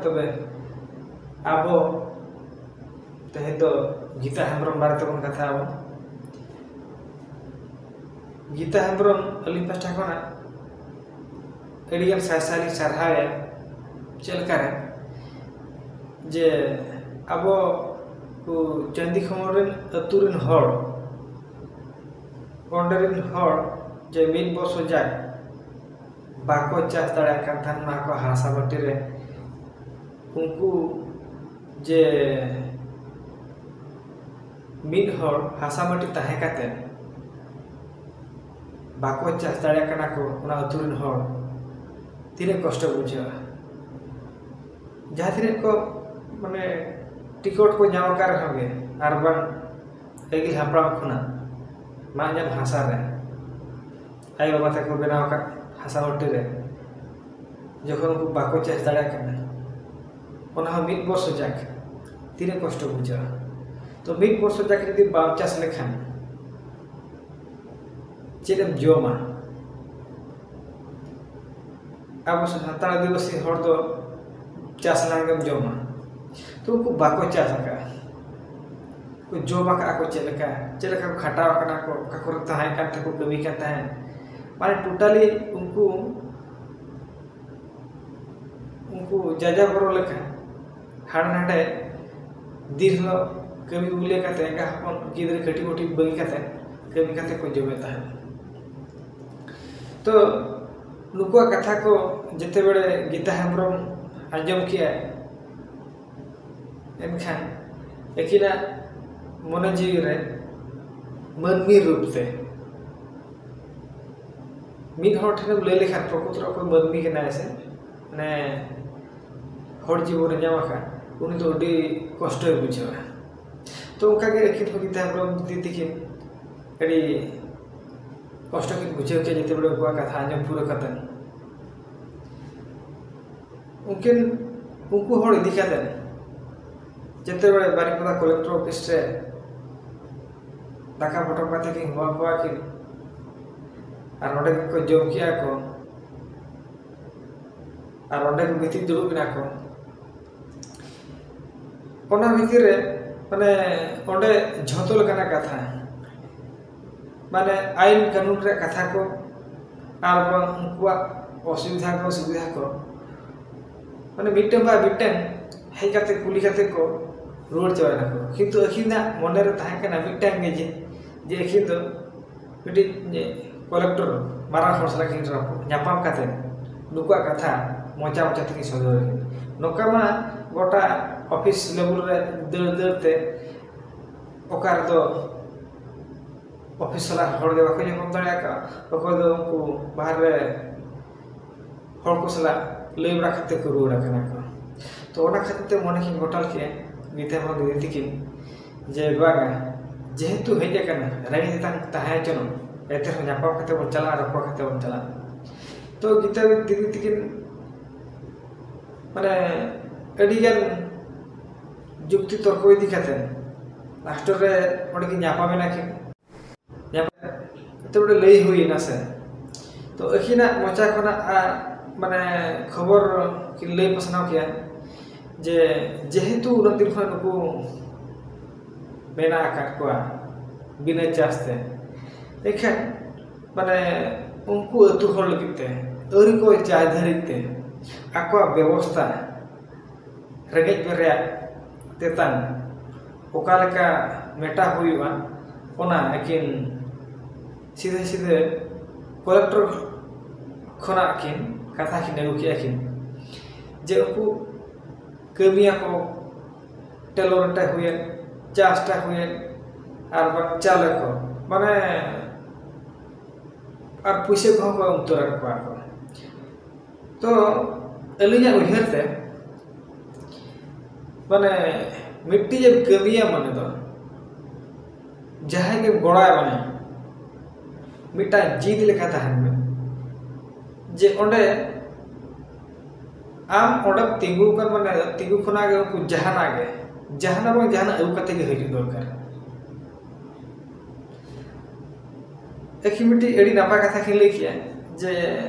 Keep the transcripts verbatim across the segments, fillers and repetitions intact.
ᱛᱚᱵᱮ ᱟᱵᱚ ᱛᱮᱦᱮᱧ ᱫᱚ ᱜᱤᱛᱟ ᱦᱮᱢᱵᱨᱚᱢ ᱵᱟᱨᱮ ᱛᱮᱵᱚᱱ ᱠᱟᱛᱷᱟ ᱟᱵᱚᱱ᱾ ᱜᱤᱛᱟ ᱦᱮᱢᱵᱨᱚᱢ ᱟᱹᱞᱤᱧ ᱯᱟᱥᱴᱟ ᱠᱷᱚᱱᱟᱜ ᱟᱹᱰᱤᱜᱟᱱ ᱥᱟᱭ ᱥᱟᱭ ᱞᱤᱧ ᱥᱟᱨᱦᱟᱣᱮᱭᱟ᱾ ᱪᱮᱫ ᱞᱮᱠᱟᱨᱮ ᱡᱮ ᱟᱵᱚ ᱠᱚ ᱪᱟᱹᱱᱫᱤ ᱠᱷᱚᱢᱚᱨ ᱨᱮᱱ ᱟᱹᱛᱩ ᱨᱮᱱ ᱦᱚᱲ, ᱚᱸᱰᱮ ᱨᱮᱱ ᱦᱚᱲ ᱡᱮ ᱢᱤᱫ ᱵᱚᱨᱥᱚ ᱡᱟᱠ ᱵᱟᱠᱚ ᱪᱟᱥ ᱫᱟᱲᱮᱭᱟᱜ ᱠᱟᱱ ᱛᱟᱦᱮᱱ ᱚᱱᱟ ᱠᱚ ᱦᱟᱥᱟ ᱢᱟᱹᱴᱤ ᱨᱮ, ᱩᱱᱠᱩ ᱡᱮ ᱢᱤᱫ ᱦᱚᱲ ᱦᱟᱥᱟ ᱢᱟᱹᱴᱤ ᱛᱟᱦᱮᱸ ᱠᱟᱛᱮ ᱵᱟᱠᱚ ᱪᱟᱥ ᱫᱟᱲᱮᱭᱟᱜ ᱠᱟᱱᱟ ᱠᱚ, ᱚᱱᱟ ᱟᱹᱛᱩ ᱨᱮᱱ ᱦᱚᱲ ᱛᱤᱱᱟᱹᱜ ᱠᱚᱥᱴᱚ ᱵᱩᱡᱷᱟᱹᱜᱼᱟ᱾ ᱡᱟᱦᱟᱸ ᱛᱤᱱᱟᱹᱜ ᱠᱚ ᱢᱟᱱᱮ ᱴᱤᱠᱤᱴ ᱠᱚ ᱧᱟᱢ ᱟᱠᱟᱫ ᱨᱮᱦᱚᱸ ᱜᱮ, ᱟᱨ ᱵᱟᱝ ᱟᱹᱜᱤᱞ ᱦᱟᱯᱲᱟᱢ ᱠᱷᱚᱱᱟᱜ ᱢᱟᱜ ᱧᱟᱢ ᱦᱟᱥᱟ ᱨᱮ ᱟᱭᱳ ᱵᱟᱵᱟ ᱛᱟᱠᱚ ᱵᱮᱱᱟᱣ ᱟᱠᱟᱫ ᱦᱟᱥᱟ ᱢᱟᱹᱴᱤ ᱨᱮ ᱡᱚᱠᱷᱚᱱ ᱩᱱᱠᱩ ᱵᱟᱠᱚ ᱪᱟᱥ ᱫᱟᱲᱮᱭᱟᱜ ᱠᱟᱱᱟ, ᱚᱱᱟ ᱦᱚᱸ ᱢᱤᱫ ᱵᱚᱨᱥᱚ ᱡᱟᱠ, ᱛᱤᱱᱟᱹᱜ ᱠᱚᱥᱴᱚ ᱵᱩᱡᱷᱟᱹᱜᱼᱟ᱾ ᱛᱚ ᱢᱤᱫ ᱵᱚᱨᱥᱚ ᱡᱟᱠ ᱡᱩᱫᱤ ᱵᱟᱢ ᱪᱟᱥ ᱞᱮᱠᱷᱟᱱ ᱪᱮᱫ ᱮᱢ ᱡᱚᱢᱟ? ᱟᱵᱚ ᱥᱟᱱᱛᱟᱲ ᱟᱹᱫᱤᱵᱟᱹᱥᱤ ᱦᱚᱲ ᱫᱚ ᱪᱟᱥ ᱟᱱᱟᱜ ᱜᱮᱢ ᱡᱚᱢᱟ᱾ ᱛᱚ ᱩᱱᱠᱩ ᱵᱟᱠᱚ ᱪᱟᱥ ᱟᱠᱟᱫᱼᱟ, ᱠᱚ ᱡᱚᱢ ᱟᱠᱟᱫᱼᱟ ᱠᱚ ᱪᱮᱫ ᱞᱮᱠᱟ, ᱪᱮᱫ ᱞᱮᱠᱟ ᱠᱚ ᱠᱷᱟᱴᱟᱣ ᱟᱠᱟᱱᱟ ᱠᱚ, ᱚᱠᱟ ᱠᱚᱨᱮ ᱛᱟᱦᱮᱸ ᱠᱟᱱ ᱛᱟᱠᱚ ᱠᱟᱹᱢᱤ ᱠᱟᱱ ᱛᱟᱦᱮᱸᱫ, ᱢᱟᱱᱮ ᱴᱳᱴᱟᱞᱤ ᱩᱱᱠᱩ ᱩᱱᱠᱩ ᱡᱟᱡᱟ ᱵᱚᱨᱚ ᱞᱮᱠᱟ ᱦᱟᱸᱰᱮ ᱱᱟᱰᱮ ᱫᱤᱱ ᱦᱤᱞᱳᱜ ᱠᱟᱹᱢᱤ ᱩᱞᱮ ᱠᱟᱛᱮ ᱮᱸᱜᱟ ᱦᱚᱯᱚᱱ ᱜᱤᱫᱽᱨᱟᱹ ᱠᱟᱹᱴᱤᱡ ᱢᱟᱹᱴᱤᱡ ᱵᱟᱹᱜᱤ ᱠᱟᱛᱮ ᱠᱟᱹᱢᱤ ᱠᱟᱛᱮ ᱠᱚ ᱡᱚᱢᱮᱫ ᱛᱟᱦᱮᱸᱫ᱾ ᱛᱚ ᱱᱩᱠᱩᱣᱟᱜ ᱠᱟᱛᱷᱟ ᱠᱚ ᱡᱮᱛᱮ ᱵᱮᱲᱮ ᱜᱤᱛᱟ ᱦᱮᱢᱵᱨᱚᱢ ᱟᱸᱡᱚᱢ ᱠᱮᱜᱼᱟᱭ, ᱮᱱᱠᱷᱟᱱ ᱟᱹᱠᱤᱱᱟᱜ ᱢᱚᱱᱮ ᱡᱤᱣᱤ ᱨᱮ ᱢᱟᱹᱱᱢᱤ ᱨᱩᱯ ᱛᱮ ᱢᱤᱫ ᱦᱚᱲ ᱴᱷᱮᱱᱮᱢ ᱞᱟᱹᱭ ᱞᱮᱠᱷᱟᱱ ᱯᱨᱚᱠᱩᱛ ᱨᱮ ᱚᱠᱚᱭ ᱢᱟᱹᱱᱢᱤ ᱠᱟᱱᱟᱭ ᱥᱮ, ᱢᱟᱱᱮ ᱦᱚᱲ ᱡᱤᱵᱚᱱᱮ ᱧᱟᱢ ᱟᱠᱟᱫ, ᱩᱱᱤ ᱫᱚ ᱟᱹᱰᱤ ᱠᱚᱥᱴᱚᱭ ᱵᱩᱡᱷᱟᱹᱣᱟ᱾ ᱛᱚ ᱚᱱᱠᱟᱜᱮ ᱟᱹᱠᱤᱱ ᱦᱚᱸ ᱜᱤᱛᱟ ᱦᱮᱢᱵᱨᱚᱢ ᱫᱤᱫᱤ ᱛᱟᱹᱠᱤᱱ ᱟᱹᱰᱤ ᱠᱚᱥᱴᱚ ᱠᱤᱱ ᱵᱩᱡᱷᱟᱹᱣ ᱠᱮᱫ ᱡᱮᱛᱮ ᱵᱮᱲᱮ ᱩᱱᱠᱩᱣᱟᱜ ᱠᱟᱛᱷᱟ ᱟᱸᱡᱚᱢ ᱯᱩᱨᱟᱹ ᱠᱟᱛᱮ᱾ ᱩᱱᱠᱤᱱ, ᱩᱱᱠᱩ ᱦᱚᱲ ᱤᱫᱤ ᱠᱟᱛᱮ ᱡᱮᱛᱮ ᱵᱮᱲᱮ ᱵᱟᱨᱤᱯᱟᱫᱟ ᱠᱚᱞᱮᱠᱴᱚᱨ ᱚᱯᱷᱤᱥ ᱨᱮ ᱫᱟᱠᱟ ᱯᱚᱴᱚᱢ ᱠᱟᱛᱮ ᱠᱤᱱ ᱦᱚᱦᱚ ᱠᱚᱣᱟ ᱠᱤᱱ, ᱟᱨ ᱚᱸᱰᱮ ᱜᱮᱠᱚ ᱡᱚᱢ ᱠᱮᱜᱼᱟ ᱠᱚ, ᱟᱨ ᱚᱸᱰᱮ ᱠᱚ ᱜᱤᱛᱤᱡ ᱫᱩᱲᱩᱵ ᱮᱱᱟ ᱠᱚ᱾ ᱚᱱᱟ ᱵᱷᱤᱛᱤᱨ ᱨᱮ ᱢᱟᱱᱮ ᱚᱸᱰᱮ ᱡᱷᱚᱛᱚ ᱞᱮᱠᱟᱱᱟᱜ ᱠᱟᱛᱷᱟ, ᱢᱟᱱᱮ ᱟᱭᱤᱱ ᱠᱟᱹᱱᱩᱱ ᱨᱮᱭᱟᱜ ᱠᱟᱛᱷᱟ ᱠᱚ, ᱟᱨ ᱵᱟᱝ ᱩᱱᱠᱩᱣᱟᱜ ᱚᱥᱩᱵᱤᱫᱷᱟ ᱠᱚ, ᱥᱩᱵᱤᱫᱷᱟ ᱠᱚ, ᱢᱟᱱᱮ ᱢᱤᱫᱴᱟᱝ ᱵᱟᱭ ᱢᱤᱫᱴᱟᱝ ᱦᱮᱡ ᱠᱟᱛᱮ ᱠᱩᱞᱤ ᱠᱟᱛᱮ ᱠᱚ ᱨᱩᱣᱟᱹᱲ ᱪᱟᱵᱟᱭ ᱱᱟᱠᱚ᱾ ᱠᱤᱱᱛᱩ ᱟᱹᱠᱤᱱᱟᱜ ᱢᱚᱱᱮ ᱨᱮ ᱛᱟᱦᱮᱸ ᱠᱟᱱᱟ ᱢᱤᱫᱴᱟᱝ ᱜᱮ, ᱡᱮ, ᱡᱮ ᱟᱹᱠᱤᱱ ᱫᱚ ᱢᱤᱫᱴᱤᱡ ᱠᱚᱞᱮᱠᱴᱚᱨ ᱢᱟᱨᱟᱝ ᱦᱚᱲ ᱥᱟᱞᱟᱜ ᱠᱤᱱ ᱨᱟᱯᱚ-, ᱧᱟᱯᱟᱢ ᱠᱟᱛᱮ ᱱᱩᱠᱩᱣᱟᱜ ᱠᱟᱛᱷᱟ ᱢᱚᱪᱟ ᱢᱚᱪᱟ ᱛᱮᱠᱤᱱ ᱥᱚᱫᱚᱨ ᱟᱹᱠᱤᱱ᱾ ᱱᱚᱝᱠᱟ ᱢᱟ ᱜᱚᱴᱟ ᱚᱯᱷᱤᱥ ᱞᱮᱵᱮᱞ ᱨᱮ ᱫᱟᱹᱲ ᱫᱟᱹᱲ ᱛᱮ ᱚᱠᱟ ᱨᱮᱫᱚ ᱚᱯᱷᱤᱥ ᱥᱟᱞᱟᱜ ᱦᱚᱲ ᱜᱮ ᱵᱟᱠᱚ ᱧᱟᱯᱟᱢ ᱫᱟᱲᱮ ᱟᱠᱟᱫᱼᱟ, ᱚᱠᱚᱭ ᱫᱚ ᱩᱱᱠᱩ ᱵᱟᱦᱨᱮ ᱦᱚᱲ ᱠᱚ ᱥᱟᱞᱟᱜ ᱞᱟᱹᱭ ᱵᱟᱲᱟ ᱠᱟᱛᱮ ᱠᱚ ᱨᱩᱣᱟᱹᱲ ᱟᱠᱟᱱᱟ ᱠᱚ᱾ ᱛᱚ ᱚᱱᱟ ᱠᱷᱟᱹᱛᱤᱨ ᱛᱮ ᱢᱚᱱᱮ ᱠᱤᱱ ᱜᱚᱴᱟᱞ ᱠᱮᱫᱼᱟ ᱜᱤᱛᱟᱹ ᱦᱚᱸ ᱫᱤᱫᱤ ᱛᱤᱠᱤᱱ, ᱡᱮ ᱵᱟᱝᱟ, ᱡᱮᱦᱮᱛᱩ ᱦᱮᱡ ᱟᱠᱟᱱᱟ, ᱨᱮᱸᱜᱮᱡ ᱛᱮᱛᱟᱝ ᱛᱟᱦᱮᱸ ᱦᱚᱪᱚᱱᱚᱜ, ᱮᱱᱛᱮ ᱨᱮᱦᱚᱸ ᱧᱟᱯᱟᱢ ᱠᱟᱛᱮ ᱵᱚᱱ ᱪᱟᱞᱟᱜᱼᱟ, ᱨᱚᱯᱚᱲ ᱠᱟᱛᱮ ᱵᱚᱱ ᱪᱟᱞᱟᱜᱼᱟ᱾ ᱛᱚ ᱜᱤᱛᱟᱹ ᱫᱤᱫᱤ ᱛᱤᱠᱤᱱ ᱢᱟᱱᱮ ᱟᱹᱰᱤᱜᱟᱱ ᱡᱩᱠᱛᱤ ᱛᱚᱨᱠᱚ ᱤᱫᱤ ᱠᱟᱛᱮ ᱞᱟᱥᱴ ᱨᱮ ᱚᱸᱰᱮ ᱠᱤᱱ ᱧᱟᱯᱟᱢᱮᱱᱟ ᱠᱤᱱ᱾ ᱧᱟᱯᱟᱢ ᱠᱟᱛᱮ ᱚᱸᱰᱮ ᱞᱟᱹᱭ ᱦᱩᱭᱮᱱᱟ ᱥᱮ, ᱛᱚ ᱟᱹᱠᱤᱱᱟᱜ ᱢᱚᱪᱟ ᱠᱷᱚᱱᱟᱜ, ᱟ, ᱢᱟᱱᱮ ᱠᱷᱚᱵᱚᱨ ᱠᱤᱱ ᱞᱟᱹᱭ ᱯᱟᱥᱱᱟᱣ ᱠᱮᱭᱟ ᱡᱮ ᱡᱮᱦᱮᱛᱩ ᱩᱱᱟᱹᱜ ᱫᱤᱱ ᱠᱷᱚᱱ ᱱᱩᱠᱩ ᱢᱮᱱᱟᱜ ᱟᱠᱟᱫ ᱠᱚᱣᱟ ᱵᱤᱱᱟᱹ ᱪᱟᱥ ᱛᱮ, ᱮᱱᱠᱷᱟᱱ ᱢᱟᱱᱮ ᱩᱱᱠᱩ ᱟᱹᱛᱩ ᱦᱚᱲ ᱞᱟᱹᱜᱤᱫ ᱛᱮ ᱟᱹᱣᱨᱤ ᱠᱚ ᱪᱟᱥ ᱫᱷᱟᱹᱨᱤᱡ ᱛᱮ ᱟᱠᱚᱣᱟᱜ ᱵᱮᱵᱚᱥᱛᱷᱟ, ᱨᱮᱸᱜᱮᱡ ᱨᱮᱭᱟᱜ ᱛᱮᱛᱟᱝ ᱚᱠᱟ ᱞᱮᱠᱟ ᱢᱮᱴᱟᱣ ᱦᱩᱭᱩᱜᱼᱟ, ᱚᱱᱟ ᱟᱹᱠᱤᱱ ᱥᱤᱫᱷᱟᱹ ᱥᱤᱫᱷᱟᱹ ᱠᱚᱞᱮᱠᱴᱚᱨ ᱠᱷᱚᱱᱟᱜ ᱠᱤᱱ ᱠᱟᱛᱷᱟ ᱠᱤᱱ ᱟᱹᱜᱩ ᱠᱮᱜᱼᱟ ᱠᱤᱱ, ᱡᱮ ᱩᱱᱠᱩ ᱠᱟᱹᱢᱤᱭᱟᱠᱚ, ᱴᱮᱞᱚᱨ ᱴᱟ ᱦᱩᱭᱮᱱ, ᱪᱟᱥ ᱴᱟ ᱦᱩᱭᱮᱱ, ᱟᱨ ᱵᱟᱝ ᱪᱟᱣᱞᱮ ᱠᱚ, ᱢᱟᱱᱮ ᱟᱨ ᱯᱩᱭᱥᱟᱹ ᱠᱚᱦᱚᱸ ᱠᱚ ᱮᱢ ᱩᱛᱟᱹᱨ ᱟᱠᱚᱣᱟ ᱠᱚ᱾ ᱛᱚ ᱟᱹᱞᱤᱧᱟᱜ ᱩᱭᱦᱟᱹᱨ ᱛᱮ ᱢᱟᱱᱮ ᱢᱤᱫᱴᱤᱡ ᱮᱢ ᱠᱟᱹᱢᱤᱭᱟ ᱢᱟᱱᱮ ᱫᱚ ᱡᱟᱦᱟᱸᱭ ᱜᱮ ᱜᱚᱲᱟᱭ ᱢᱟᱱᱮ ᱢᱤᱫᱴᱟᱝ ᱡᱤᱫ ᱞᱮᱠᱟ ᱛᱟᱦᱮᱱ ᱢᱮ, ᱡᱮ ᱚᱸᱰᱮ ᱟᱢ ᱚᱸᱰᱮᱢ ᱛᱤᱸᱜᱩ ᱟᱠᱟᱱ ᱢᱟᱱᱮ ᱛᱤᱸᱜᱩ ᱠᱷᱚᱱᱟᱜ ᱜᱮ ᱩᱱᱠᱩ ᱡᱟᱦᱟᱱᱟᱜ ᱜᱮ, ᱡᱟᱦᱟᱱᱟᱜ ᱵᱟᱝ ᱡᱟᱦᱟᱱᱟᱜ ᱟᱹᱜᱩ ᱠᱟᱛᱮ ᱜᱮ ᱦᱤᱡᱩᱜ ᱫᱚᱨᱠᱟᱨ᱾ ᱮᱠᱤ ᱢᱤᱫᱴᱤᱡ ᱟᱹᱰᱤ ᱱᱟᱯᱟᱭ ᱠᱟᱛᱷᱟ ᱠᱤᱱ ᱞᱟᱹᱭ ᱠᱮᱜᱼᱟ ᱡᱮ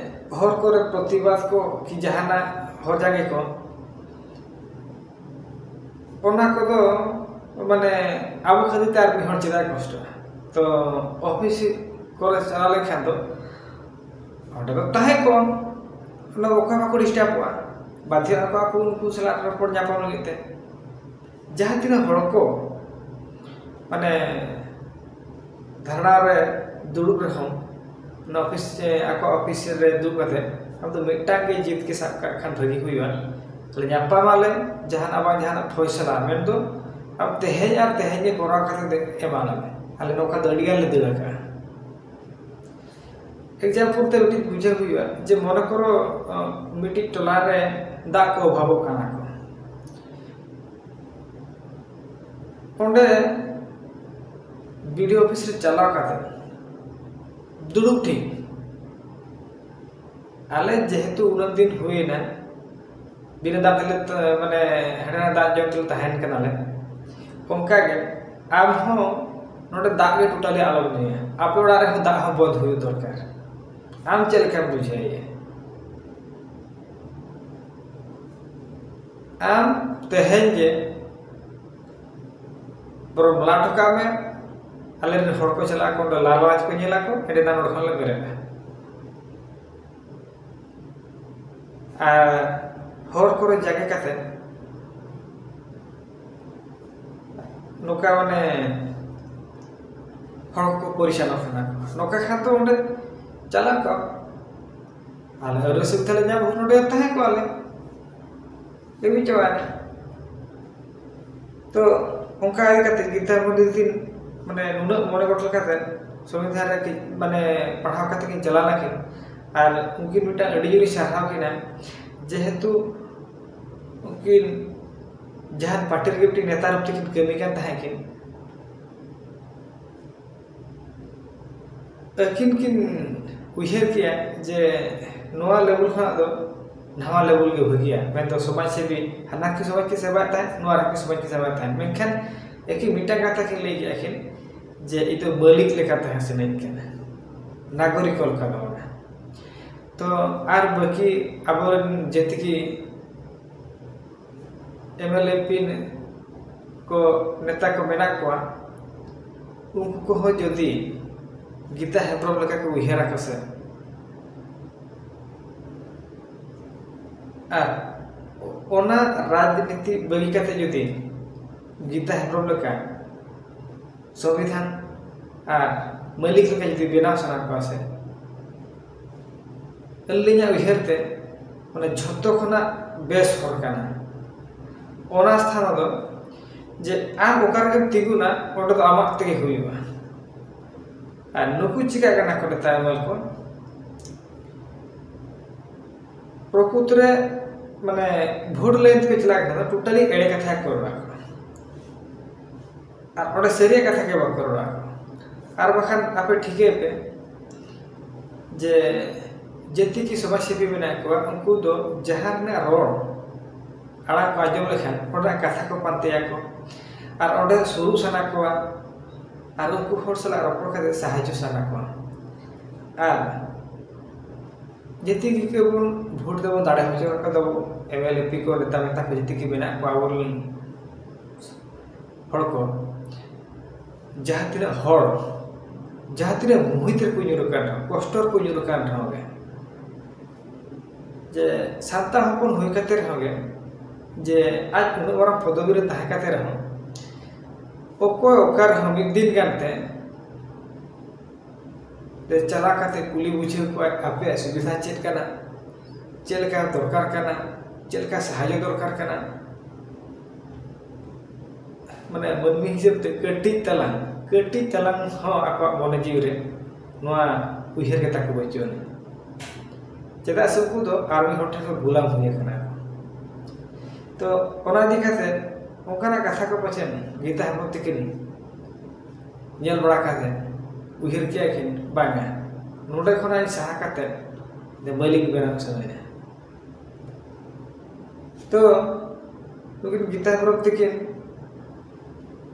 ᱦᱚᱨ ᱠᱚᱨᱮ ᱯᱨᱚᱛᱤᱵᱟᱫ ᱠᱚ ᱠᱤ ᱡᱟᱦᱟᱱᱟᱜ ᱦᱚᱨ ᱡᱟᱸᱜᱮ ᱠᱚ ᱚᱱᱟ ᱠᱚᱫᱚ ᱢᱟᱱᱮ ᱟᱵᱚ ᱠᱷᱟᱹᱛᱤᱨ ᱛᱮ ᱟᱨ ᱢᱤᱫ ᱦᱚᱲ ᱪᱮᱫᱟᱜ ᱠᱚᱥᱴᱚᱜᱼᱟ? ᱛᱚ ᱚᱯᱷᱤᱥ ᱠᱚᱨᱮ ᱪᱟᱞᱟᱣ ᱞᱮᱱᱠᱷᱟᱱ ᱫᱚ ᱚᱸᱰᱮ ᱫᱚ ᱛᱟᱦᱮᱸ ᱠᱚᱜ ᱚᱱᱟ ᱚᱠᱚᱭ ᱵᱟᱠᱚ ᱰᱤᱥᱴᱟᱵᱚᱜᱼᱟ, ᱵᱟᱫᱷᱭᱚ ᱟᱠᱚ ᱟᱠᱚ ᱩᱱᱠᱩ ᱥᱟᱞᱟᱜ ᱨᱚᱯᱚᱲ ᱧᱟᱯᱟᱢ ᱞᱟᱹᱜᱤᱫ ᱛᱮ᱾ ᱡᱟᱦᱟᱸ ᱛᱤᱱᱟᱹᱜ ᱦᱚᱲ ᱠᱚ ᱢᱟᱱᱮ ᱫᱷᱟᱨᱱᱟ ᱨᱮ ᱫᱩᱲᱩᱵ ᱨᱮᱦᱚᱸ, ᱚᱱᱟ ᱚᱯᱷᱤᱥ, ᱮ, ᱟᱠᱚ ᱚᱯᱷᱤᱥ ᱨᱮ ᱫᱩᱲᱩᱵ ᱠᱟᱛᱮ ᱟᱢ ᱫᱚ ᱢᱤᱫᱴᱟᱝ ᱜᱮ ᱡᱤᱛ ᱜᱮ ᱥᱟᱵ ᱠᱟᱜ ᱠᱷᱟᱱ ᱵᱷᱟᱹᱜᱤ ᱦᱩᱭᱩᱜᱼᱟ᱾ ᱛᱟᱦᱞᱮ ᱧᱟᱯᱟᱢᱟᱞᱮ, ᱡᱟᱦᱟᱱᱟᱜ ᱵᱟᱝ ᱡᱟᱦᱟᱱᱟᱜ ᱯᱷᱚᱭᱥᱟᱞᱟ ᱢᱮᱱᱫᱚ ᱟᱢ ᱛᱮᱦᱮᱧ ᱟᱨ ᱛᱮᱦᱮᱧ ᱜᱮ ᱠᱚᱨᱟᱣ ᱠᱟᱛᱮ ᱮᱢᱟᱞᱮᱢᱮ᱾ ᱟᱞᱮ ᱱᱚᱝᱠᱟ ᱫᱚ ᱟᱹᱰᱤ ᱜᱟᱱ ᱞᱮ ᱫᱟᱹᱲ ᱟᱠᱟᱜᱼᱟ᱾ ᱮᱠᱡᱟᱢᱯᱚᱞ ᱛᱮ ᱢᱤᱫᱴᱤᱡ ᱵᱩᱡᱷᱟᱹᱣ ᱦᱩᱭᱩᱜᱼᱟ ᱡᱮ ᱢᱚᱱᱮ ᱠᱚᱨᱚ, ᱟᱸ, ᱢᱤᱫᱴᱤᱡ ᱴᱚᱞᱟ ᱨᱮ ᱫᱟᱜ ᱠᱚ ᱚᱵᱷᱟᱵᱚᱜ ᱠᱟᱱᱟ ᱠᱚ᱾ ᱚᱸᱰᱮ ᱵᱤᱰᱤᱳ ᱚᱯᱷᱤᱥ ᱨᱮ ᱪᱟᱞᱟᱣ ᱠᱟᱛᱮ ᱫᱩᱲᱩᱵ ᱴᱷᱤᱠ ᱟᱞᱮ ᱡᱮᱦᱮᱛᱩ ᱩᱱᱟᱹᱜ ᱫᱤᱱ ᱦᱩᱭᱮᱱᱟ, ᱵᱤᱱᱟᱹ ᱫᱟᱜ ᱛᱮᱞᱮ ᱛ-, ᱢᱟᱱᱮ ᱦᱟᱸᱰᱮ ᱱᱟᱰᱮ ᱫᱟᱜ ᱡᱚᱢ ᱛᱮᱞᱮ ᱛᱟᱦᱮᱱ ᱠᱟᱱᱟᱞᱮ, ᱚᱱᱠᱟᱜᱮ ᱟᱢ ᱦᱚᱸ ᱱᱚᱰᱮ ᱫᱟᱜ ᱜᱮ ᱴᱳᱴᱟᱞᱤ ᱟᱞᱚᱢ ᱧᱩᱭᱟ᱾ ᱟᱯᱮ ᱚᱲᱟᱜ ᱨᱮᱦᱚᱸ ᱫᱟᱜ ᱦᱚᱸ ᱵᱚᱱᱫ ᱦᱩᱭᱩᱜ ᱫᱚᱨᱠᱟᱨ᱾ ᱟᱢ ᱪᱮᱫ ᱞᱮᱠᱟᱢ ᱵᱩᱡᱷᱟᱹᱣᱮᱫᱼᱟ? ᱟᱢ ᱛᱮᱦᱮᱧ ᱜᱮ ᱵᱚᱨᱚᱝ ᱞᱟ ᱦᱚᱴᱚ ᱠᱟᱜ ᱢᱮ, ᱟᱞᱮ ᱨᱮᱱ ᱦᱚᱲ ᱠᱚ ᱪᱟᱞᱟᱜ ᱟᱠᱚ, ᱚᱸᱰᱮ ᱞᱟᱞ ᱢᱟᱨᱟᱡᱽ ᱠᱚ ᱧᱮᱞ ᱟᱠᱚ, ᱮᱸᱰᱮ ᱱᱟᱝ ᱱᱚᱰᱮ ᱠᱷᱚᱱ ᱞᱮ ᱵᱮᱨᱮᱫᱼᱟ᱾ ᱟᱨ ᱦᱚᱨ ᱠᱚᱨᱮ ᱡᱟᱸᱜᱮ ᱠᱟᱛᱮ ᱱᱚᱝᱠᱟ ᱢᱟᱱᱮ ᱦᱚᱲ ᱠᱚ ᱯᱚᱨᱤᱪᱟᱞᱚᱱᱟ ᱠᱟᱱᱟ, ᱱᱚᱝᱠᱟ ᱠᱷᱟᱱ ᱫᱚ ᱚᱸᱰᱮ ᱪᱟᱞᱟᱜ ᱠᱚ ᱟᱞᱮ ᱟᱹᱰᱤ ᱚᱥᱩᱵᱤᱫᱷᱟ ᱞᱮ ᱧᱟᱢ, ᱱᱚᱰᱮ ᱛᱟᱦᱮᱸ ᱠᱚᱜᱼᱟ ᱞᱮ, ᱠᱟᱹᱢᱤ ᱪᱟᱵᱟᱭᱮᱱᱟ᱾ ᱛᱚ ᱚᱱᱠᱟ ᱤᱫᱤ ᱠᱟᱛᱮ ᱜᱤᱛᱟ ᱢᱚᱱᱤ ᱛᱟᱹᱠᱤᱱ ᱢᱟᱱᱮ ᱱᱩᱱᱟᱹᱜ ᱢᱚᱬᱮ ᱜᱚᱴ ᱞᱮᱠᱟᱛᱮ ᱥᱚᱝᱵᱤᱫᱷᱟᱱ ᱨᱮ ᱠᱤ-, ᱢᱟᱱᱮ ᱯᱟᱲᱦᱟᱣ ᱠᱟᱛᱮ ᱠᱤᱱ ᱪᱟᱞᱟᱣ ᱞᱮᱱᱟᱠᱤᱱ᱾ ᱟᱨ ᱩᱱᱠᱤᱱ ᱢᱤᱫᱴᱟᱝ ᱟᱹᱰᱤ ᱡᱳᱨᱤᱧ ᱥᱟᱨᱦᱟᱣ ᱠᱤᱱᱟ, ᱡᱮᱦᱮᱛᱩ ᱩᱱᱠᱤᱱ ᱡᱟᱦᱟᱸ ᱯᱟᱨᱴᱤ ᱨᱮᱜᱮ ᱢᱤᱫᱴᱤᱡ ᱱᱮᱛᱟ ᱨᱩᱯ ᱛᱮᱠᱤᱱ ᱠᱟᱹᱢᱤ ᱠᱟᱱ ᱛᱟᱦᱮᱸ ᱠᱤᱱ, ᱟᱹᱠᱤᱱ ᱠᱤᱱ ᱩᱭᱦᱟᱹᱨ ᱠᱮᱜᱼᱟ ᱡᱮ ᱱᱚᱣᱟ ᱞᱮᱵᱮᱞ ᱠᱷᱚᱱᱟᱜ ᱫᱚ ᱱᱟᱣᱟ ᱞᱮᱵᱮᱞ ᱜᱮ ᱵᱷᱟᱹᱜᱤᱭᱟ, ᱢᱮᱱᱫᱚ ᱥᱚᱢᱟᱡᱽ ᱥᱮᱵᱤ, ᱦᱟᱱᱟ ᱠᱤ ᱥᱚᱢᱟᱡᱽ ᱠᱤ ᱥᱮᱵᱟᱭᱮᱫ ᱛᱟᱦᱮᱸᱫ, ᱱᱚᱣᱟ ᱨᱮᱦᱚᱸ ᱠᱤ ᱥᱚᱢᱟᱡᱽ ᱠᱤ ᱥᱮᱵᱟᱭᱮᱫ ᱛᱟᱦᱮᱸᱫ᱾ ᱢᱮᱱᱠᱷᱟᱱ ᱟᱹᱠᱤᱱ ᱢᱤᱫᱴᱟᱝ ᱠᱟᱛᱷᱟ ᱠᱤᱱ ᱞᱟᱹᱭ ᱠᱮᱜᱼᱟ ᱠᱤᱱ ᱡᱮ ᱤᱧ ᱫᱚ ᱢᱟᱹᱞᱤᱠ ᱞᱮᱠᱟ ᱛᱟᱦᱮᱸ ᱥᱟᱱᱟᱧ ᱠᱟᱱᱟ, ᱱᱟᱜᱚᱨᱤᱠ ᱞᱮᱠᱟ ᱫᱚ ᱵᱟᱝᱟ᱾ ᱛᱚ ᱟᱨ ᱵᱟᱹᱠᱤ ᱟᱵᱚᱨᱮᱱ ᱡᱮᱛᱮ ᱜᱮ ᱮᱢ ᱮᱞ ᱮ ᱯᱤ ᱠᱚ ᱱᱮᱛᱟ ᱠᱚ ᱢᱮᱱᱟᱜ ᱠᱚᱣᱟ, ᱩᱱᱠᱩ ᱠᱚᱦᱚᱸ ᱡᱩᱫᱤ ᱜᱤᱛᱟ ᱦᱮᱢᱵᱨᱚᱢ ᱞᱮᱠᱟ ᱠᱚ ᱩᱭᱦᱟᱹᱨᱟ ᱠᱚ ᱥᱮ, ᱟᱨ ᱚᱱᱟ ᱨᱟᱡᱽᱱᱤᱛᱤ ᱵᱟᱹᱜᱤ ᱠᱟᱛᱮ ᱡᱩᱫᱤ ᱜᱤᱛᱟ ᱦᱮᱢᱵᱨᱚᱢ ᱞᱮᱠᱟ ᱥᱚᱝᱵᱤᱫᱷᱟᱱ ᱟᱨ ᱢᱟᱹᱞᱤᱠ ᱞᱮᱠᱟ ᱡᱩᱫᱤ ᱵᱮᱱᱟᱣ ᱥᱟᱱᱟ ᱠᱚᱣᱟ ᱥᱮ, ᱟᱹᱞᱤᱧᱟᱜ ᱩᱭᱦᱟᱹᱨ ᱛᱮ ᱢᱟᱱᱮ ᱡᱷᱚᱛᱚ ᱠᱷᱚᱱᱟᱜ ᱵᱮᱥ ᱦᱚᱨ ᱠᱟᱱᱟ᱾ ᱚᱱᱟ ᱥᱛᱷᱟᱱ ᱨᱮᱫᱚ ᱡᱮ ᱟᱢ ᱚᱠᱟ ᱨᱮᱜᱮᱢ ᱛᱤᱸᱜᱩᱱᱟ, ᱚᱸᱰᱮ ᱫᱚ ᱟᱢᱟᱜ ᱛᱮᱜᱮ ᱦᱩᱭᱩᱜᱼᱟ᱾ ᱟᱨ ᱱᱩᱠᱩ ᱪᱤᱠᱟᱹᱜ ᱠᱟᱱᱟ ᱠᱚ ᱱᱮᱛᱟ ᱮᱢᱮᱞ ᱠᱚ? ᱯᱨᱚᱠᱩᱛ ᱨᱮ ᱢᱟᱱᱮ ᱵᱷᱳᱴ ᱞᱟᱹᱭᱤᱱ ᱛᱮᱯᱮ ᱪᱟᱞᱟᱜ ᱠᱟᱱᱟ, ᱴᱳᱴᱟᱞᱤ ᱮᱲᱮ ᱠᱟᱛᱷᱟ ᱠᱚ ᱨᱚᱲᱟ᱾ ᱟᱨ ᱚᱸᱰᱮ ᱥᱟᱹᱨᱤᱭᱟᱜ ᱠᱟᱛᱷᱟ ᱜᱮ ᱵᱟᱠᱚ ᱨᱚᱲᱟ᱾ ᱟᱨ ᱵᱟᱠᱷᱟᱱ ᱟᱯᱮ ᱴᱷᱤᱠᱟᱹᱭ ᱯᱮ ᱡᱮ ᱡᱟᱹᱛᱤ ᱠᱤ ᱥᱚᱢᱟᱡᱽ ᱥᱮᱵᱤ ᱢᱮᱱᱟᱜ ᱠᱚᱣᱟ, ᱩᱱᱠᱩ ᱫᱚ ᱡᱟᱦᱟᱸ ᱨᱮᱱᱟᱜ ᱨᱚᱲ ᱟᱲᱟᱝ ᱠᱚ ᱟᱸᱡᱚᱢ ᱞᱮᱠᱷᱟᱱ ᱚᱸᱰᱮᱱᱟᱜ ᱠᱟᱛᱷᱟ ᱠᱚ ᱯᱟᱱᱛᱮᱭᱟᱠᱚ ᱟᱨ ᱚᱸᱰᱮ ᱥᱩᱨᱩᱜ ᱥᱟᱱᱟ ᱠᱚᱣᱟ ᱟᱨ ᱩᱱᱠᱩ ᱦᱚᱲ ᱥᱟᱞᱟᱜ ᱨᱚᱯᱚᱲ ᱠᱟᱛᱮ ᱥᱟᱦᱟᱡᱽᱡᱚ ᱥᱟᱱᱟ ᱠᱚᱣᱟ᱾ ᱟᱨ ᱡᱟᱹᱛᱤ ᱜᱮ ᱵᱚᱱ ᱵᱷᱳᱴ ᱫᱚᱵᱚᱱ ᱫᱟᱲᱮ ᱦᱚᱪᱚ ᱟᱠᱟᱫ ᱛᱟᱵᱚ ᱮᱢ ᱮᱞ ᱮ ᱯᱤ ᱠᱚ, ᱱᱮᱛᱟ ᱢᱮᱛᱟ ᱠᱚ ᱡᱟᱹᱛᱤ ᱜᱮ ᱢᱮᱱᱟᱜ ᱠᱚᱣᱟ ᱟᱵᱚᱨᱮᱱ ᱦᱚᱲ ᱠᱚ᱾ ᱡᱟᱦᱟᱸ ᱛᱤᱱᱟᱹᱜ ᱦᱚᱲ, ᱡᱟᱦᱟᱸ ᱛᱤᱱᱟᱹᱜ ᱢᱩᱦᱤᱛ ᱨᱮᱠᱚ ᱧᱩᱨ ᱟᱠᱟᱱ ᱨᱮᱦᱚᱸ, ᱠᱚᱥᱴᱚ ᱨᱮᱠᱚ ᱧᱩᱨ ᱟᱠᱟᱱ ᱨᱮᱦᱚᱸ ᱜᱮ, ᱡᱮ ᱥᱟᱱᱛᱟᱲ ᱦᱚᱯᱚᱱ ᱦᱩᱭ ᱠᱟᱛᱮ ᱨᱮᱦᱚᱸ ᱜᱮ, ᱡᱮ ᱟᱡ ᱩᱱᱟᱹᱜ ᱢᱟᱨᱟᱝ ᱯᱚᱫᱚᱵᱤ ᱨᱮ ᱛᱟᱦᱮᱸ ᱠᱟᱛᱮ ᱨᱮᱦᱚᱸ ᱚᱠᱚᱭ ᱚᱠᱟ ᱨᱮᱦᱚᱸ ᱢᱤᱫ ᱫᱤᱱ ᱜᱟᱱ ᱛᱮ ᱛᱮ ᱪᱟᱞᱟᱣ ᱠᱟᱛᱮ ᱠᱩᱞᱤ ᱵᱩᱡᱷᱟᱹᱣ ᱠᱚᱣᱟᱭ, ᱟᱯᱮᱭᱟᱜ ᱥᱩᱵᱤᱫᱷᱟ ᱪᱮᱫ ᱠᱟᱱᱟ, ᱪᱮᱫ ᱞᱮᱠᱟ ᱫᱚᱨᱠᱟᱨ ᱠᱟᱱᱟ, ᱪᱮᱫ ᱞᱮᱠᱟ ᱥᱟᱦᱟᱡᱽᱡᱚ ᱫᱚᱨᱠᱟᱨ ᱠᱟᱱᱟ᱾ ᱢᱟᱱᱮ ᱢᱟᱹᱱᱢᱤ ᱦᱤᱥᱟᱹᱵ ᱛᱮ ᱠᱟᱹᱴᱤᱡ ᱛᱟᱞᱟᱝ, ᱠᱟᱹᱴᱤᱡ ᱛᱟᱞᱟᱝ ᱦᱚᱸ ᱟᱠᱚᱣᱟᱜ ᱢᱚᱱᱮ ᱡᱤᱣᱤ ᱨᱮ ᱱᱚᱣᱟ ᱩᱭᱦᱟᱹᱨ ᱜᱮ ᱛᱟᱠᱚ ᱵᱟᱹᱪᱩᱜ ᱟᱹᱱᱤᱡ᱾ ᱪᱮᱫᱟᱜ ᱥᱮ ᱩᱱᱠᱩ ᱫᱚ ᱟᱨ ᱢᱤᱫ ᱦᱚᱲ ᱴᱷᱮᱱ ᱠᱚ ᱜᱩᱞᱟᱢ ᱦᱩᱭ ᱟᱠᱟᱱᱟ᱾ ᱛᱚ ᱚᱱᱟ ᱤᱫᱤ ᱠᱟᱛᱮ ᱚᱱᱠᱟᱱᱟᱜ ᱠᱟᱛᱷᱟ ᱠᱚ ᱯᱟᱪᱮᱫ ᱜᱤᱛᱟ ᱦᱮᱢᱵᱨᱚᱢ ᱛᱤᱠᱤᱱ ᱧᱮᱞ ᱵᱟᱲᱟ ᱠᱟᱛᱮ ᱩᱭᱦᱟᱹᱨ ᱠᱮᱜᱼᱟ ᱠᱤᱱ, ᱵᱟᱝᱟ, ᱱᱚᱰᱮ ᱠᱷᱚᱱᱟᱜ ᱤᱧ ᱥᱟᱦᱟ ᱠᱟᱛᱮ ᱢᱟᱹᱞᱤᱠ ᱵᱮᱱᱟᱣ ᱥᱟᱱᱟᱧᱟ᱾ ᱛᱚ ᱱᱩᱠᱤᱱ ᱜᱤᱛᱟ ᱦᱮᱢᱵᱨᱚᱢ ᱛᱤᱠᱤᱱ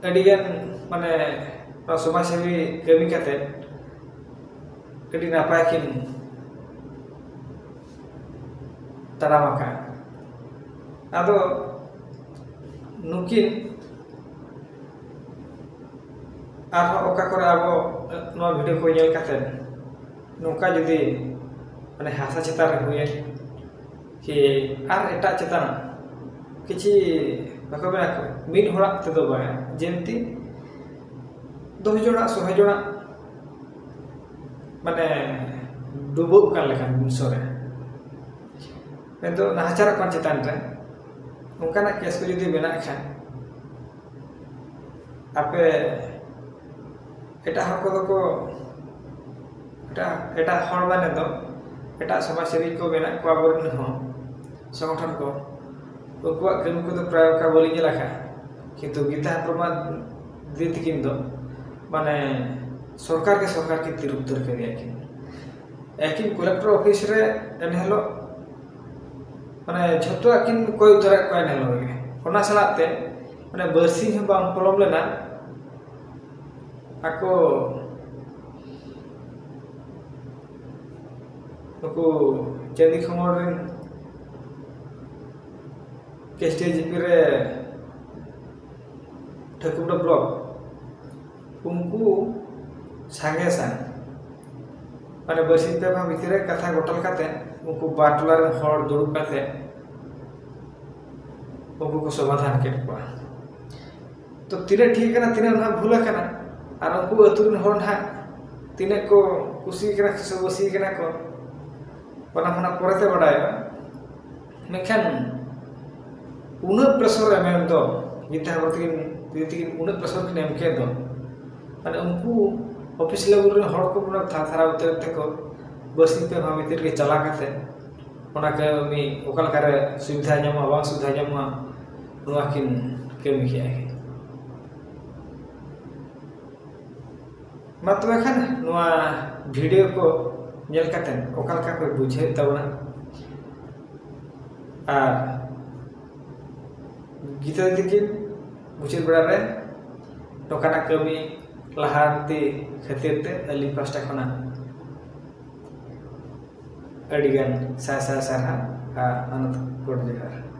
ᱟᱹᱰᱤᱜᱟᱱ ᱢᱟᱱᱮ ᱱᱚᱣᱟ ᱥᱚᱢᱟᱡᱽ ᱥᱮᱵᱤ ᱠᱟᱹᱢᱤ ᱠᱟᱛᱮ ᱟᱹᱰᱤ ᱱᱟᱯᱟᱭ ᱠᱤᱱ ᱛᱟᱲᱟᱢ ᱟᱠᱟᱫᱼᱟ᱾ ᱟᱫᱚ ᱱᱩᱠᱤᱱ ᱟᱨᱦᱚᱸ ᱚᱠᱟ ᱠᱚᱨᱮ ᱟᱵᱚ ᱱᱚᱣᱟ ᱵᱷᱤᱰᱤᱭᱳ ᱠᱚ ᱧᱮᱞ ᱠᱟᱛᱮ ᱱᱚᱝᱠᱟ ᱡᱩᱫᱤ ᱢᱟᱱᱮ ᱦᱟᱥᱟ ᱪᱮᱛᱟᱱ ᱨᱮ ᱦᱩᱭᱮᱱ ᱠᱤ ᱟᱨ ᱮᱴᱟᱜ ᱪᱮᱛᱟᱱ ᱠᱤᱪᱷᱤ ᱵᱟᱠᱚ ᱢᱮᱱᱟ ᱠᱚ ᱢᱤᱫ ᱦᱚᱲᱟᱜ ᱛᱮᱫᱚ ᱵᱟᱝ, ᱡᱮᱢᱛᱤ ᱫᱚᱥ ᱡᱚᱱᱟᱜ ᱥᱚᱭ ᱡᱚᱱᱟᱜ ᱢᱟᱱᱮ ᱰᱩᱵᱟᱹᱜ ᱠᱟᱱ ᱞᱮᱠᱟᱱ ᱵᱚᱝᱥᱚ ᱨᱮ ᱢᱮᱱᱫᱚ ᱱᱟᱦᱟᱪᱟᱨᱚᱜ ᱠᱟᱱ ᱪᱮᱛᱟᱱ ᱨᱮ ᱚᱱᱠᱟᱱᱟᱜ ᱠᱮᱥ ᱠᱚ ᱡᱩᱫᱤ ᱢᱮᱱᱟᱜ ᱠᱷᱟᱱ ᱟᱯᱮ ᱮᱴᱟᱜ ᱦᱚᱲ ᱠᱚᱫᱚ ᱠᱚ ᱮᱴᱟᱜ ᱮᱴᱟᱜ ᱦᱚᱲ ᱢᱟᱱᱮ ᱫᱚ ᱮᱴᱟᱜ ᱥᱚᱢᱟᱡᱽ ᱥᱮᱵᱤ ᱠᱚ ᱢᱮᱱᱟᱜ ᱠᱚᱣᱟ ᱟᱵᱚᱨᱮᱱ ᱦᱚᱸ ᱥᱚᱝᱜᱚᱴᱷᱚᱱ ᱠᱚ, ᱩᱱᱠᱩᱣᱟᱜ ᱠᱟᱹᱢᱤ ᱠᱚᱫᱚ ᱯᱨᱟᱭ ᱚᱱᱠᱟ ᱵᱟᱹᱞᱤᱧ ᱧᱮᱞ ᱟᱠᱟᱫᱼᱟ᱾ ᱠᱤᱱᱛᱩ ᱜᱤᱛᱟ ᱦᱮᱢᱵᱨᱚᱢᱟᱜ ᱫᱤᱫᱤ ᱛᱟᱹᱠᱤᱱ ᱫᱚ ᱢᱟᱱᱮ ᱥᱚᱨᱠᱟᱨ ᱜᱮ ᱥᱚᱨᱠᱟᱨ ᱠᱤᱱ ᱛᱤᱨᱩᱯ ᱩᱛᱟᱹᱨ ᱠᱮᱫᱮᱭᱟ ᱠᱤᱱ᱾ ᱮᱠᱤᱱ ᱠᱚᱞᱮᱠᱴᱚᱨ ᱚᱯᱷᱤᱥ ᱨᱮ ᱮᱱᱦᱤᱞᱳᱜ ᱢᱟᱱᱮ ᱡᱷᱚᱛᱚᱣᱟᱜ ᱠᱤᱱ ᱠᱚᱭ ᱩᱛᱟᱹᱨᱟᱜ ᱠᱚᱣᱟ ᱮᱱᱦᱤᱞᱳᱜ ᱜᱮ᱾ ᱚᱱᱟ ᱥᱟᱞᱟᱜ ᱛᱮ ᱢᱟᱱᱮ ᱵᱟᱨᱥᱤᱧ ᱦᱚᱸ ᱵᱟᱝ ᱯᱚᱞᱚᱢ ᱞᱮᱱᱟ ᱟᱠᱚ ᱱᱩᱠᱩ ᱪᱟᱸᱫᱤ ᱠᱷᱚᱢᱚᱲ ᱨᱮᱱ ᱠᱮᱥ ᱰᱤ ᱡᱤ ᱯᱤ ᱨᱮ ᱴᱷᱟᱹᱠᱩᱨᱰᱟ ᱵᱞᱚᱠ ᱩᱱᱠᱩ ᱥᱟᱸᱜᱮ ᱥᱟᱝ ᱢᱟᱱᱮ ᱵᱟᱨᱥᱤᱧ ᱯᱮ ᱢᱟᱦᱟ ᱵᱷᱤᱛᱤᱨ ᱨᱮ ᱠᱟᱛᱷᱟ ᱜᱚᱴᱟᱞ ᱠᱟᱛᱮ ᱩᱱᱠᱩ ᱵᱟᱨ ᱴᱚᱞᱟ ᱨᱮᱱ ᱦᱚᱲ ᱫᱩᱲᱩᱵ ᱠᱟᱛᱮ ᱩᱱᱠᱩ ᱠᱚ ᱥᱚᱢᱟᱫᱷᱟᱱ ᱠᱮᱫ ᱠᱚᱣᱟ᱾ ᱛᱚ ᱛᱤᱱᱟᱹᱜ ᱴᱷᱤᱠ ᱠᱟᱱᱟ, ᱛᱤᱱᱟᱹᱜ ᱱᱟᱦᱟᱜ ᱵᱷᱩᱞ ᱟᱠᱟᱱᱟ, ᱟᱨ ᱩᱱᱠᱩ ᱟᱹᱛᱩ ᱨᱮᱱ ᱦᱚᱲ ᱱᱟᱦᱟᱜ ᱛᱤᱱᱟᱹᱜ ᱠᱚ ᱠᱩᱥᱤ ᱠᱟᱱᱟ ᱥᱮ ᱵᱟᱹᱥᱤ ᱠᱟᱱᱟ ᱠᱚ, ᱚᱱᱟ ᱠᱷᱚᱱᱟᱜ ᱯᱚᱨᱮᱛᱮ ᱵᱟᱰᱟᱭᱚᱜᱼᱟ᱾ ᱢᱮᱱᱠᱷᱟᱱ ᱩᱱᱟᱹᱜ ᱯᱨᱮᱥᱚᱨ ᱮᱢ ᱮᱢ ᱫᱚ, ᱜᱤᱛᱟ ᱦᱮᱢᱵᱨᱚᱢ ᱛᱟᱹᱠᱤᱱ ᱫᱤᱫᱤ ᱛᱟᱹᱠᱤᱱ ᱩᱱᱟᱹᱜ ᱯᱨᱮᱥᱚᱨ ᱠᱤᱱ ᱮᱢ ᱠᱮᱫ ᱫᱚ, ᱢᱟᱱᱮ ᱩᱱᱠᱩ ᱚᱯᱷᱤᱥ ᱞᱮᱵᱮᱞ ᱨᱮᱱ ᱦᱚᱲ ᱠᱚ ᱯᱩᱨᱟᱹ ᱛᱷᱟ-, ᱛᱷᱟᱨᱟᱣ ᱩᱛᱟᱹᱨ ᱛᱮᱠᱚ ᱵᱟᱹᱨᱥᱤᱧ ᱯᱮ ᱢᱟᱦᱟ ᱵᱷᱤᱛᱤᱨ ᱨᱮᱜᱮ ᱪᱟᱞᱟᱣ ᱠᱟᱛᱮ ᱚᱱᱟ ᱠᱟᱹᱢᱤ ᱚᱠᱟ ᱞᱮᱠᱟᱨᱮ ᱥᱩᱵᱤᱫᱷᱟ ᱧᱟᱢᱚᱜᱼᱟ, ᱵᱟᱝ ᱥᱩᱵᱤᱫᱷᱟ ᱧᱟᱢᱚᱜᱼᱟ, ᱱᱚᱣᱟ ᱠᱤᱱ ᱠᱟᱹᱢᱤ ᱠᱮᱜᱼᱟ ᱠᱤᱱ᱾ ᱢᱟ ᱛᱚᱵᱮ ᱠᱷᱟᱱ ᱱᱚᱣᱟ ᱵᱷᱤᱰᱤᱭᱳ ᱠᱚ ᱧᱮᱞ ᱠᱟᱛᱮ ᱚᱠᱟ ᱞᱮᱠᱟ ᱯᱮ ᱵᱩᱡᱷᱟᱹᱣᱮᱫ ᱛᱟᱵᱚᱱᱟ? ᱟᱨ ᱜᱤᱫᱽᱨᱟᱹ ᱛᱤᱠᱤᱱ ᱢᱩᱪᱟᱹᱫ ᱵᱮᱲᱟ ᱨᱮ ᱱᱚᱝᱠᱟᱱᱟᱜ ᱠᱟᱹᱢᱤ ᱞᱟᱦᱟᱱᱛᱤ ᱠᱷᱟᱹᱛᱤᱨ ᱛᱮ ᱟᱹᱞᱤᱧ ᱯᱟᱥᱴᱟ ᱠᱷᱚᱱᱟᱜ ᱟᱹᱰᱤᱜᱟᱱ ᱥᱟᱭ ᱥᱟᱭ ᱥᱟᱨᱦᱟᱣ ᱟᱨ ᱟᱱᱟᱛ ᱜᱚᱰ ᱡᱚᱦᱟᱨ᱾